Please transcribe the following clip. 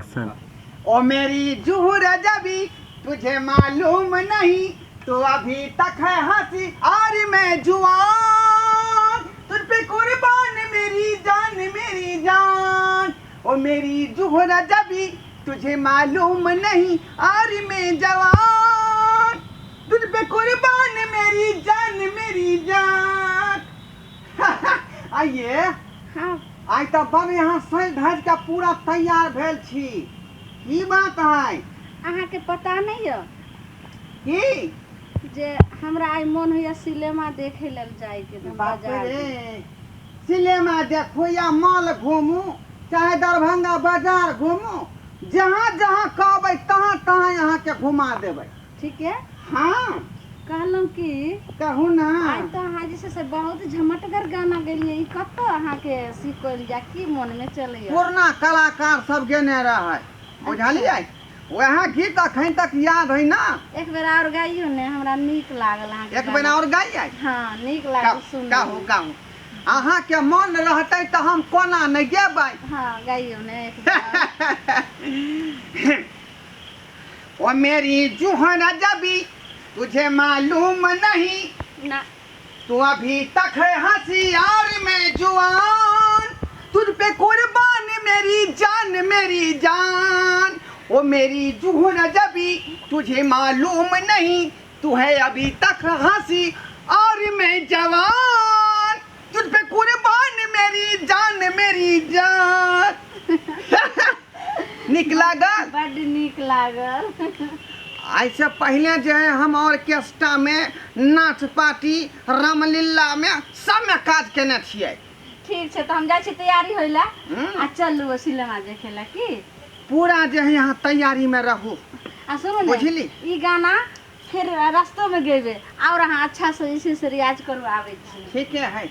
ओ मेरी जुहर जबी तुझे मालूम नहीं तू अभी तक है हंसी और मैं जुआन तुझ पे कुर्बान मेरी जान मेरी जान ओ मेरी जुहर जबी तुझे मालूम नहीं और मैं जवान तुझ पे कुर्बान मेरी जान मेरी जान। आइए। हाँ। आइ तऽ बड़ यहाँ सजि धजि कऽ पूरा तैयार भेल छी, की बात है? अहाँके पता नहि यऽ की जे हमरा आइ मोन होइया सिनेमा देखै लेल जाइके बाप बाजार रे, सिनेमा देखू या मॉल घूमू चाहे दरभंगा बाजार घूमू, जहाँ जहाँ कहबै तहाँ तहाँ अहाँके घुमा देबै। ठीक है। हाँ। कहलहुँ कि कहू ना। आइ तऽ अहाँ जे छै से बहुत झमटगर गाना गेलियै, ई कतऽ अहाँके सिखल जा, की मोनमे चलैया? पुरना कलाकार सब गेने रहै, बुझलियै? वएह गीत अखन तक याद है ना। एक बेर आओर गाइयो ने, हमरा नीक लागल अहाँके एक बेर गाना। आओर गाइयै? हाँ, नीक लागल सुनैमे। कहू कहू, अहाँके मन रहतै तऽ हम कोना नहि गेबै। हाँ, गाइयो ने एक बेर आओर। ओ मेरी जुहन जबी तुझे मालूम नहीं ना तू अभी तक है हंसियार में जुआन, तुझ पे कुर्बान मेरी जान मेरी जान। ओ मेरी जुहन जबी तुझे मालूम नहीं तू है अभी तक हंसी और मैं जवान, तुझ पे कुर्बान मेरी जान मेरी जान। नीक लागल? बड्ड नीक लागल। एहिसँ पहिले जे है हम ऑर्केस्ट्रामे, नाच पार्टी, रामलीलामे सबमे काज केने छियै। ठीक छै, तऽ हम जाइ छी तैयारी होइ लए आ चलू सिनेमा देखै लए। की पूरा जे है अहाँ तैयारीमे रहू। आ सुनू ने, बुझली? ई गाना फेर रस्तोमे गेबै और अहाँ अच्छा से जे छै से रियाज करू, आबै छी। ठीके है।